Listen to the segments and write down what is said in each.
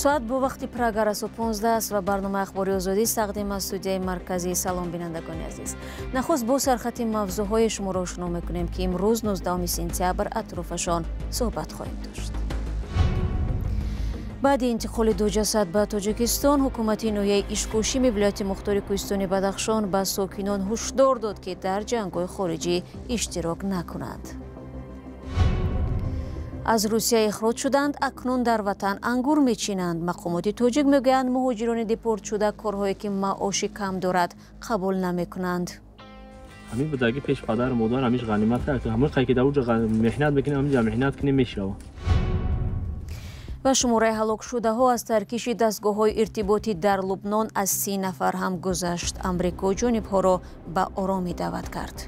Соат бо вақти Прага расо 15 аст ва барномаи Ахбори Озодӣ тақдим аз студияи марказӣ. Салом, бинандагони азиз. Нахуст бо сархати мавзӯъҳои шуморо ошно мекунем, ки имрӯз 19 сентябр атрофашон суҳбат хоҳем дошт. Баъди интиқоли ду ҷасад ба Тоҷикистон, ҳукумати ноҳияи Ишкошими вилояти мухтори кӯҳистони Бадахшон ба сокинон ҳушдор дод, ки дар ҷангҳои хориҷӣ иштирок накунанд. Аз Русия ихроҷ шуданд, акнун дар ватан ангур мечинанд. Мақомоти тоҷик мегӯянд, муҳоҷирони депортшуда корҳое ки маоши кам дорад, қабул намекунанд. Ҳамин будаги пеш падару модар ҳамиш ғанимат аст. Ҳамин қай ки дар уҷа меҳнат мекунем, ҳаминҷа меҳнат кунем, мешавад. Ва шумораи ҳалокшудаҳо аз таркиши дастгоҳҳои иртиботӣ дар Лубнон аз 30 нафар ҳам гузашт. Амрико ҷонибҳоро ба оромӣ даъват кард.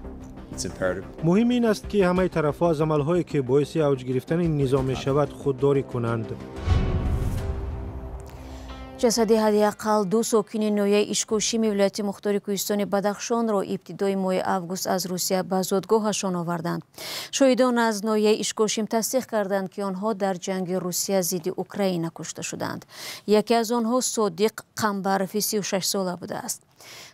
Муҳим ин аст, ки ҳамаи тарафҳо аз амалҳое, ки боиси авҷ гирифтани низом мешавад, худдорӣ кунанд. Ҷасади ҳадди ақал ду сокини ноҳияи Ишкошими вилояти мухтори кӯҳистони Бадахшонро ибтидои моҳи август аз Русия ба зодгоҳашон оварданд. Шоҳидон аз ноҳияи Ишкошим тасдиқ карданд, ки онҳо дар ҷанги Русия зидди Украина кушта шуданд. Яке аз онҳо Содиқ Қамбарови 36-сола будааст.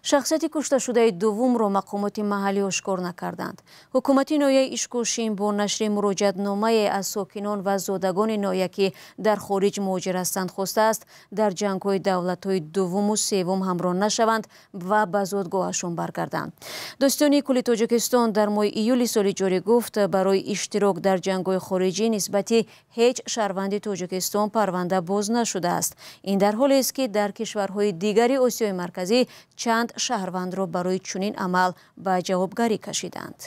Шахсияти кушташудаи дуввумро мақомоти маҳаллӣ ошкор накарданд. Ҳукумати ноҳияи Ишкошим бо нашри муроҷиатномае аз сокинон ва зодагони ноҳия, ки дар хориҷ муҳоҷир ҳастанд, хостааст, дар ҷангҳои давлатҳои дуввуму севум ҳамроҳ нашаванд ва ба зодгоҳашон баргарданд. Дӯстони кулли Тоҷикистон дар моҳи июли соли ҷорӣ гуфт, барои иштирок дар ҷангҳои хориҷӣ нисбати ҳеҷ шаҳрванди Тоҷикистон парванда боз нашудааст. Ин дар ҳолест, ки дар кишварҳои дигари Осиёи Марказӣ чанд шаҳрвандро барои чунин амал ба ҷавобгарӣ кашиданд.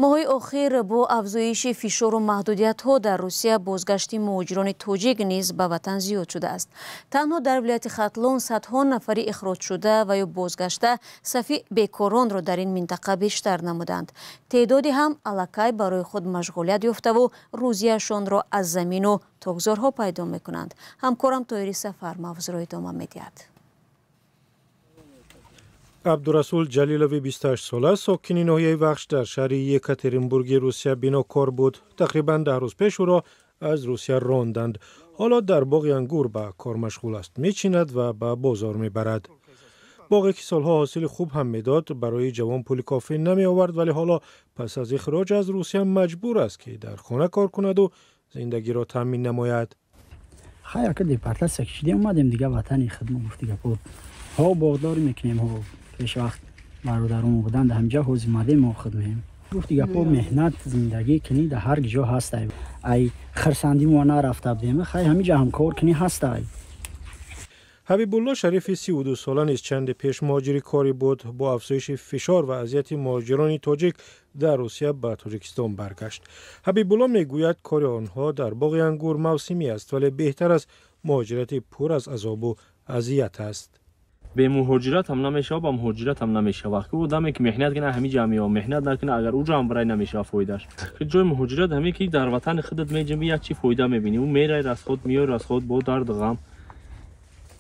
Моҳҳои охир бо афзоиши фишору маҳдудиятҳо дар Русия бозгашти муҳоҷирони тоҷик низ ба ватан зиёд шудааст. Танҳо дар вилояти Хатлон садҳо нафари ихроҷшуда ва ё бозгашта сафи бекоронро дар ин минтақа бештар намуданд. Теъдоде ҳам аллакай барои худ машғулият ёфтаву рӯзияшонро аз замину токзорҳо пайдо мекунанд. Ҳамкорам Тоҳири Сафар мавзӯъро идома медиҳад. Абдурасул Ҷалилови 28-сола сокини ноҳияи Вахш дар шаҳри Екатеринбурги Русия бинокор буд. Тақрибан 10 рӯз пеш ӯро аз Русия ронданд. Ҳоло дар боғи ангур ба кор машғул аст, мечинад ва ба бозор мебарад. Боғе ки солҳо ҳосили хуб ҳам медод, барои ҷавон пули кофӣ намеовард, вале ҳоло пас аз ихроҷ аз Русия маҷбур аст, ки дар хона кор кунаду зиндагиро таъмин намояд. Хайр, ки депортатсия кишидем, омадем дига ватани хидмат, гуфт дига ҳо боғдорӣ мекунем, ҳо пеш вақт бародарон буданд ҳамҷа, ҳози омадем, мо худ меем. Гуфт гапо меҳнат зиндагӣ кунӣ дар ҳар ҷо ҳастай. Ай хирсандӣ мо нарафта будем, хай ҳамиҷа ҳам кор кунӣ ҳастай. Ҳабибулло Шарифи 32-сола низ чанде пеш муҳоҷири корӣ буд. Бо афзоиши фишор ва азияти муҳоҷирони тоҷик дар Русия ба Тоҷикистон баргашт. Ҳабибулло мегӯяд, кори онҳо дар боғи ангур мавсимӣ аст, вале беҳтар аз муҳоҷирати пур аз азобу азият аст. Бе муҳоҷират ҳам намешава, ба муҳоҷират ҳам намешава. Ки одаме ки меҳнат кунад, ҳамин ҷа меояд, меҳнат накунад, агар уҷа ҳам барай, намешава фоидааш. Ҷои муҳоҷират ҳаме ки дар ватани худат меҷунбӣ, як чи фоида мебинӣ. Ӯ мерай расход, меои расход, бо дарду ғам.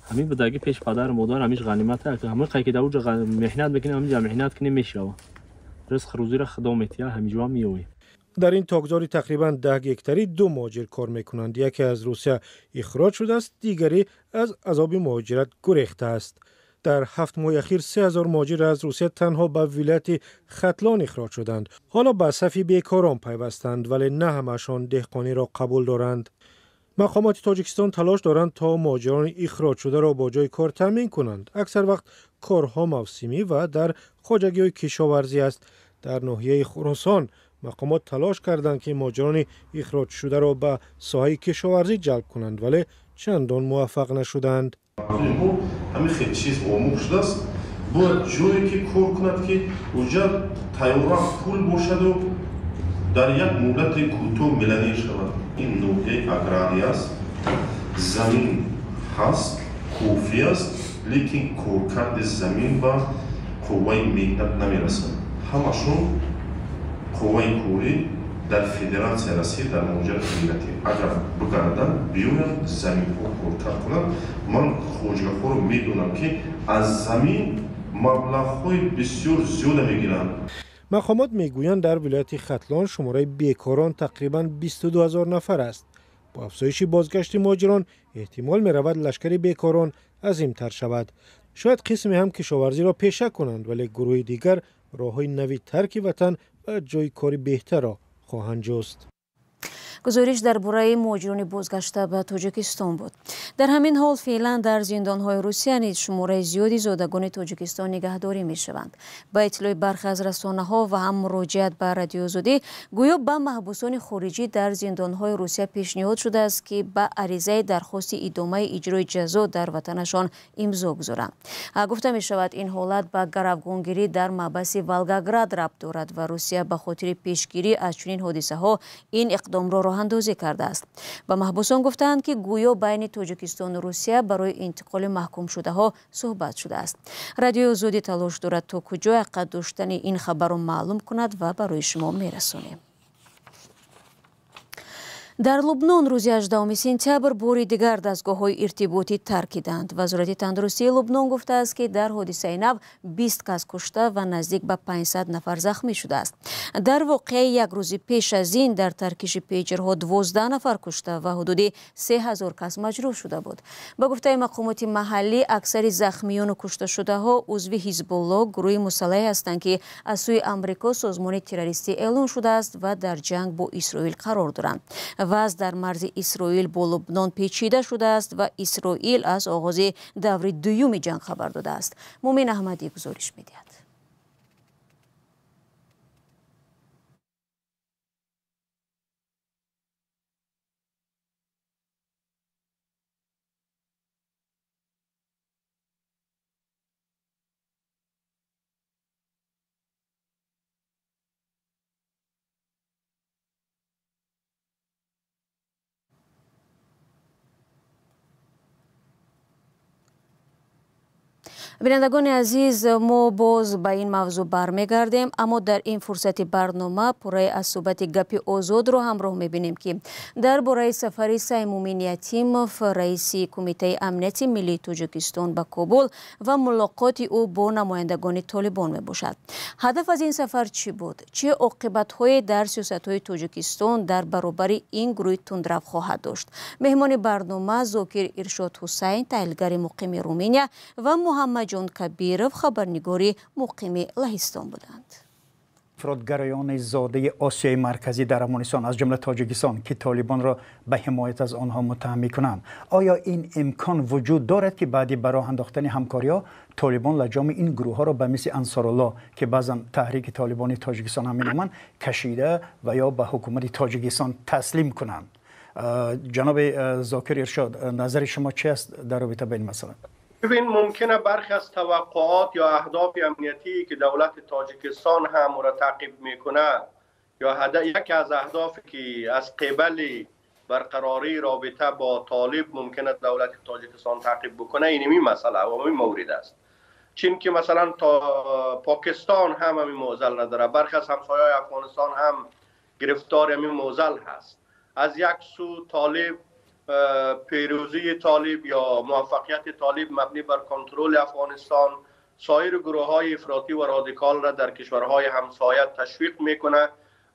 Ҳамин будаги пеш падару модар ҳамиш ғанимат аст. Ҳамин қай ки дар уҷа меҳнат мекунӣ, ҳамин ҷа меҳнат кунӣ, мешава. Ризқ рӯзиро Худо метиҳад, ҳамин ҷо ҳам меоӣ. Дар ин токзори тақрибан 10 гектарӣ ду муҳоҷир кор мекунанд. Яке аз Русия ихроҷ шудааст, дигаре аз азоби муҳоҷират гурехтааст. Дар 7 моҳи ахир 3000 муҳоҷир аз Русия танҳо ба вилояти Хатлон ихроҷ шуданд. Ҳоло ба сафи бекорон пайвастанд, вале на ҳамаашон деҳқониро қабул доранд. Мақомоти Тоҷикистон талош доранд, то муҳоҷирони ихроҷшударо бо ҷои кор таъмин кунанд. Аксар вақт корҳо мавсимӣ ва дар хоҷагиҳои кишоварзӣ аст. Дар ноҳияи Хуросон мақомот талош карданд, ки муҳоҷирони ихроҷшударо ба соҳаи кишоварзӣ ҷалб кунанд, вале чандон муваффақ нашуданд. Ҳамин хел чиз омӯхт шудааст, бояд ҷое ки кор кунад, ки уҷа тайёра пул бошаду дар як муҳлати кӯтоҳ миллионер шавад. Ин ноҳияи аграрӣ аст, замин ҳаст, кофӣ аст, лекин коркарди замин ба қувваи меҳнат намерасад. Ҳамашон қувваи корӣ дар Федератсияи Россия дар муҳоҷирати миллатӣ агар бигарданд, биёянд, заминҳо коркард кунанд. Ман хоҷаҳоро медонам, ки аз замин маблағҳои бисёр зиёда мегиранд. Мақомот мегӯянд, дар вилояти Хатлон шумораи бекорон тақрибан 22 000 нафар аст. Бо афзоиши бозгашти муҳоҷирон эҳтимол меравад лашкари бекорон азимтар шавад. Шояд қисме ҳам кишоварзиро пеша кунанд, вале гурӯҳи дигар роҳҳои нави тарки ватан ва ҷойи кори беҳтарро хоҳанд ҷуст. Гузориш дар бораи муҳоҷирони бозгашта ба Тоҷикистон буд. Дар ҳамин ҳол феълан дар зиндонҳои Русия низ шумораи зиёди зодагони Тоҷикистон нигаҳдорӣ мешаванд. Ба иттилои бархе аз расонаҳо ва ҳам муроҷиат ба Радиоозодӣ, гӯё ба маҳбусони хориҷӣ дар зиндонҳои Русия пешниҳод шудааст, ки ба аризаи дархости идомаи иҷрои ҷазо дар ватанашон имзо гузоранд. Гуфта мешавад, ин ҳолат ба гаравгонгирӣ дар маҳбаси Волгоград рабт дорад ва Русия ба хотири пешгирӣ аз чунин ҳодисаҳо ин иқдомро роҳандозӣ кардааст. Ба маҳбусон гуфтаанд, ки гӯё байни Тоҷикистону Русия барои интиқоли маҳкумшудаҳо суҳбат шудааст. Радиои Озодӣ талош дорад то куҷо ҳақиқат доштани ин хабарро маълум кунад ва барои шумо мерасонем. Дар Лубнон рӯзи 18 сентябр бори дигар дастгоҳҳои иртиботӣ таркиданд. Вазорати тандурустии Лубнон гуфтааст, ки дар ҳодисаи нав 20 кас кушта ва наздик ба 500 нафар захмӣ шудааст. Дар воқеаи як рӯзи пеш аз ин дар таркиши пейҷерҳо 12 нафар кушта ва ҳудуди 3000 кас маҷрӯҳ шуда буд. Ба гуфтаи мақомоти маҳаллӣ, аксари захмиёну кушташудаҳо узви Ҳизбулло, гурӯҳи мусаллаҳе ҳастанд, ки аз сӯи Амрико созмони террористӣ эълон шудааст ва дар ҷанг бо Исроил қарор доранд. Вазъ дар марзи Исроил бо Лубнон печида шудааст ва Исроил аз оғози даври дуюми ҷанг хабар додааст. Мумин Аҳмадӣ гузориш медиҳад. Бинандагони азиз, мо боз ба ин мавзӯъ бармегардем, аммо дар ин фурсати барнома пурраи аз суҳбати гапи озодро ҳамроҳ мебинем, ки дар бораи сафари Саймумин Ятимов, раиси Кумитаи амнияти миллии Тоҷикистон ба Кобул ва мулоқоти ӯ бо намояндагони Толибон мебошад. Ҳадаф аз ин сафар чӣ буд? Чӣ оқибатҳое дар сиёсатҳои Тоҷикистон дар баробари ин гурӯҳи тундрав хоҳад дошт? Меҳмони барнома Зокир Иршод Ҳусайн, таҳлилгари муқими Руминия, ва Муҳаммад Ҷон Кабиров, хабарнигори муқими Лаҳистон буданд. Ифротгароёни зодаи Осиёи Марказӣ дар Афғонистон, аз ҷумла Тоҷикистон, ки Толибонро ба ҳимоят аз онҳо муттаҳам мекунанд, оё ин имкон вуҷуд дорад, ки баъди ба роҳ андохтани ҳамкориҳо Толибон лаҷоми ин гурӯҳҳоро ба мисли Ансоруллоҳ, ки баъзан Таҳрики Толибони Тоҷикистон ҳам меноманд, кашида ва ё ба ҳукумати Тоҷикистон таслим кунанд? Ҷаноби Зокир Иршод, назари шумо чи аст дар робита ба ин масъала? ببین، ممکنه برخی از توقعات یا اهداف امنیتی که دولت تاجیکستان هم را تعقیب میکنه یا یکی از اهدافی که از قبل برقراری رابطه با طالب ممکنه دولت تاجیکستان تعقیب بکنه، اینمی مسئله و این مورد است. چون که مثلا تا پاکستان هم همین معضل نداره، برخی از همسایه‌های افغانستان هم گرفتار همین معضل هست. از یک سو طالب، پیروزی طالب یا موفقیت طالب مبنی بر کنترل افغانستان سایر گروه های افراطی و رادیکال را در کشورهای همسایه تشویق میکنه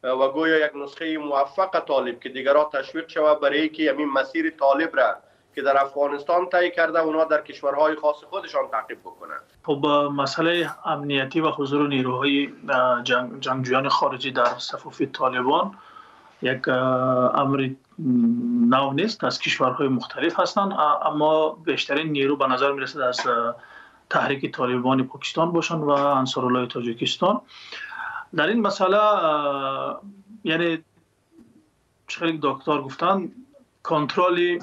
و گویا یک نسخه موفق طالب که دیگران تشویق شود برای که همین مسیر طالب را که در افغانستان طی کرده اونا در کشورهای خاص خودشان تعقیب بکنند. خب، مسئله امنیتی و حضور نیروهای جنگجویان خارجی در صفوف طالبان یک امر نو نیست، از کشورهای مختلف هستند، اما بیشترین نیرو به نظر میرسد از تحریک طالبان پاکستان باشند و انصارالله تاجیکستان. در این مسئله، یعنی خیلی دکتر گفتن، کنترل،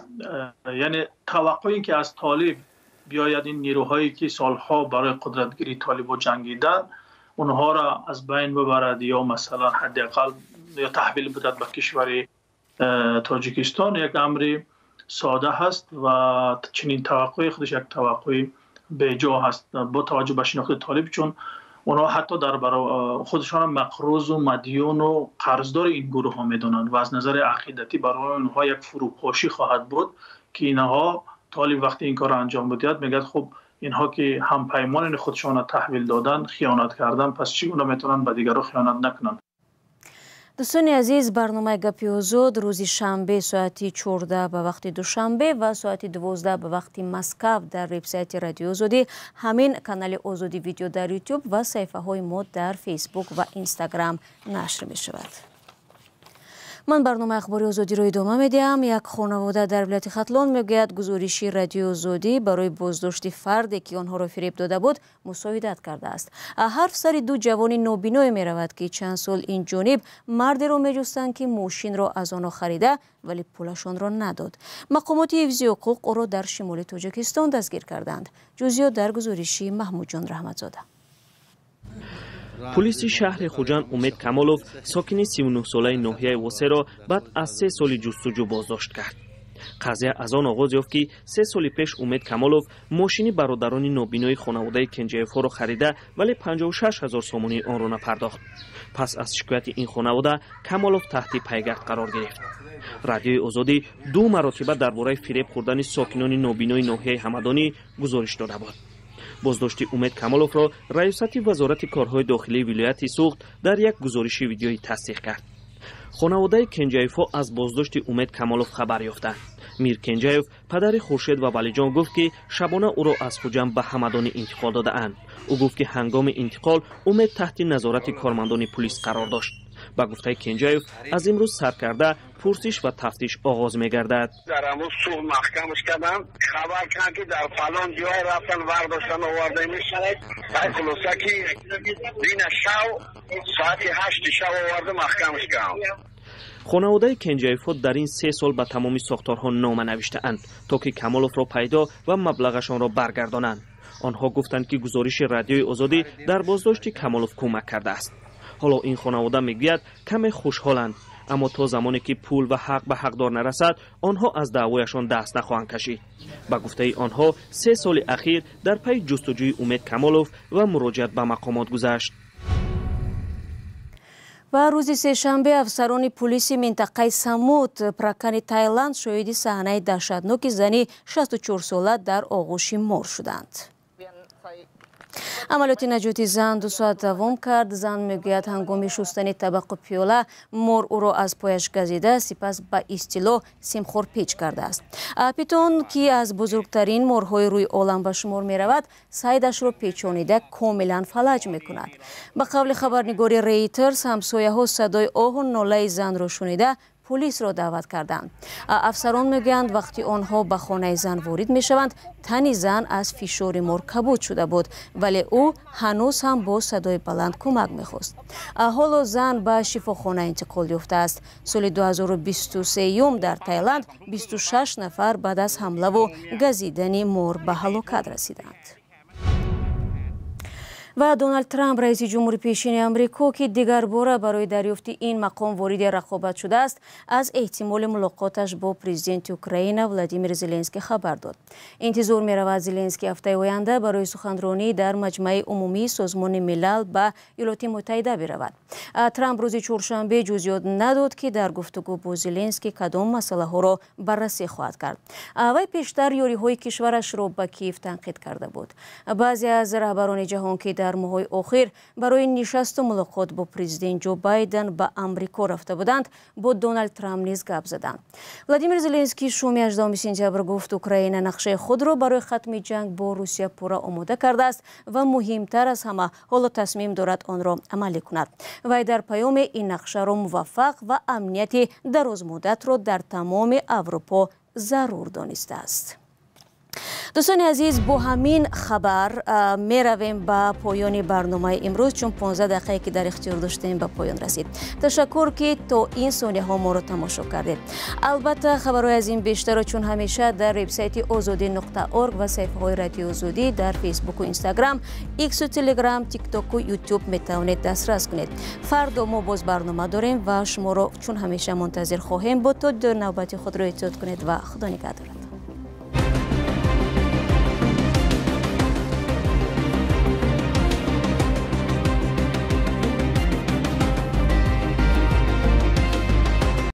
یعنی توقعی که از طالب بیاید این نیروهایی که سالها برای قدرتگیری طالب جنگیدن اونها را از بین ببرد یا مثلا حداقل یا تحویل بدهد به کشور تاجیکستان، یک امر ساده هست و چنین توقعی خودش یک توقع بیجا هست با توجه به شناخت طالب، چون اونها حتی در خودشان مقروض و مدیون و قرضدار این گروه ها میدونند و از نظر عقیدتی برای اونها یک فروپاشی خواهد بود که اینها طالب وقتی این کار انجام بدهد میگه خب اینها که هم پیمان خودشان تحویل دادن خیانت کردن، پس چگونه میتونن به دیگران خیانت نکنن. Дӯстони азиз, барномаи Гапи Озод рӯзи шанбе соати 14 ба вақти Душанбе ва соати 12 ба вақти Москав дар вебсайти Радиои Озодӣ, ҳамин канали Озодӣ Видео дар Ютуб ва саҳифаҳои мо дар Фейсбук ва Инстаграм нашр мешавад. Ман барномаи Ахбори Озодиро идома медиҳам. Як хонавода дар вилояти Хатлон мегӯяд, гузориши Радиои Озодӣ барои боздошти фарде, ки онҳоро фиреб дода буд, мусоидат кардааст. Ҳарф сари ду ҷавони нобиное меравад, ки чанд сол ин ҷониб мардеро меҷустанд, ки мошинро аз онҳо харида, вале пулашонро надод. Мақомоти ҳифзи ҳуқуқ ӯро дар шимоли Тоҷикистон дастгир карданд. Ҷузъиёт дар гузориши Маҳмудҷон Раҳматзода. Пулиси шаҳри Хуҷанд Умед Камолов, сокини 39-солаи ноҳияи Восеро, баъд аз 3 соли ҷустуҷӯ боздошт кард. Қазия аз он оғоз ёфт, ки 3 соли пеш Умед Камолов мошини бародарони нобинои хонаводаи Кенҷаевҳоро харида, вале 56 ҳазор сомонии онро напардохт. Пас аз шикояти ин хонавода Камолов таҳти пайгард қарор гирифт. Радиои Озодӣ ду маротиба дар бораи фиреб хӯрдани сокинони нобинои ноҳияи Ҳамадонӣ гузориш дода буд. Боздошти Умед Камоловро раёсати Вазорати корҳои дохилии вилояти Суғд дар як гузориши видеоӣ тасдиқ кард. Хонаводаи Кенҷаевҳо аз боздошти Умед Камолов хабар ёфтанд. Мир Кенҷаев, падари Хуршед ва Валиҷон, гуфт, ки шабона ӯро аз Хуҷанд ба Ҳамадонӣ интиқол додаанд. Ӯ гуфт, ки ҳангоми интиқол Умед таҳти назорати кормандони пулис қарор дошт. Ба гуфтаи Кенҷаев, аз имрӯз сар карда пурсиш ва тафтиш оғоз мегардад. Дар ҳамун Суғд маҳкамаш карданд, хабар карданд, ки дар фалон ҷой рафтан, вардоштан, овардаимиш. Хулоса, ки дина шав соати 8-и шав оварда маҳкамаш кардам. Хонаводаи Кенҷаевҳо дар ин 3 сол ба тамоми сохторҳо нома навиштаанд, то ки Камоловро пайдо ва маблағашонро баргардонанд. Онҳо гуфтанд, ки гузориши Радиои Озодӣ дар боздошти Камолов кӯмак кардааст. Ҳоло ин хонавода мегӯяд, каме хушҳоланд, аммо то замоне ки пул ва ҳақ ба ҳақдор нарасад, онҳо аз даъвояшон даст нахоҳанд кашид. Ба гуфтаи онҳо, 3 соли ахир дар пайи ҷустуҷӯи Умед Камолов ва муроҷиат ба мақомот гузашт. Ва рӯзи сешанбе афсарони пулиси минтақаи Самут Пракани Тайланд шоҳиди саҳнаи даҳшатноки зани 64-сола дар оғӯши мор шуданд. Амалиёти наҷоти зан 2 соат давом кард. Зан мегӯяд, ҳангоми шустани табақу пиёла мор ӯро аз пояш газида, сипас ба истилоҳ симхорпеч кардааст. Питон, ки аз бузургтарин морҳои рӯи олам ба шумор меравад, сайдашро печонида комилан фалаҷ мекунад. Ба қавли хабарнигори Рейтерс, ҳамсояҳо садои оҳу нолаи занро шунида, пулисро даъват карданд. Афсарон мегӯянд, вақти онҳо ба хонаи зан ворид мешаванд, тани зан аз фишори мор кабуд шуда буд, вале ӯ ҳанӯз ҳам бо садои баланд кӯмак мехост. Ҳоло зан ба шифохона интиқол ёфтааст. Соли 2023 дар Тайланд 26 нафар баъд аз ҳамлаву газидани мор ба ҳалокат расиданд. Ва Доналд Трамп, раиси ҷумҳури пешини Амрико, ки дигарбора барои дарёфти ин мақом вориди рақобат шудааст, аз эҳтимоли мулоқоташ бо президенти Украина Владимир Зеленский хабар дод. Интизор меравад, Зеленский ҳафтаи оянда барои суханронӣ дар Маҷмаи умумии Созмони Милал ба Иёлоти Муттаҳида биравад. Трамп рӯзи чоршанбе ҷузъиёт надод, ки дар гуфтугӯ бо Зеленский кадом масъалаҳоро баррасӣ хоҳад кард. Вай пештар ёриҳои кишварашро ба Киев танқид карда буд. Баъзе аз раҳбарони ҷаҳон, ки дар моҳҳои охир барои нишасту мулоқот бо президент Ҷо Байден ба Амрико рафта буданд, бо Доналд Трамп низ гап заданд. Владимир Зеленский шоми 18 сентябр гуфт, Украина нақшаи худро барои хатми ҷанг бо Русия пурра омода кардааст ва муҳимтар аз ҳама, ҳоло тасмим дорад онро амалӣ кунад. Вай дар паёме ин нақшаро муваффақ ва амнияти дарозмуддатро дар тамоми Аврупо зарур донистааст. Дӯстони азиз, бо ҳамин хабар меравем ба поёни барномаи имрӯз, чун 15 дақиқае, ки дар ихтиёр доштем, ба поён расид. Ташаккур, ки то ин сонияҳо моро тамошо кардед. Албатта, хабарҳои аз ин бештарро, чун ҳамеша, дар вебсайти озодӣ.орг ва саҳифаҳои Радиои Озодӣ дар Фейсбуку Инстаграм, Иксу Телеграм, Тиктоку Ютуб метавонед дастрас кунед. Фардо мо боз барнома дорем ва шуморо чун ҳамеша мунтазир хоҳем буд. То навбати худро эҳтиёт кунед ва Худо нигаҳдорад.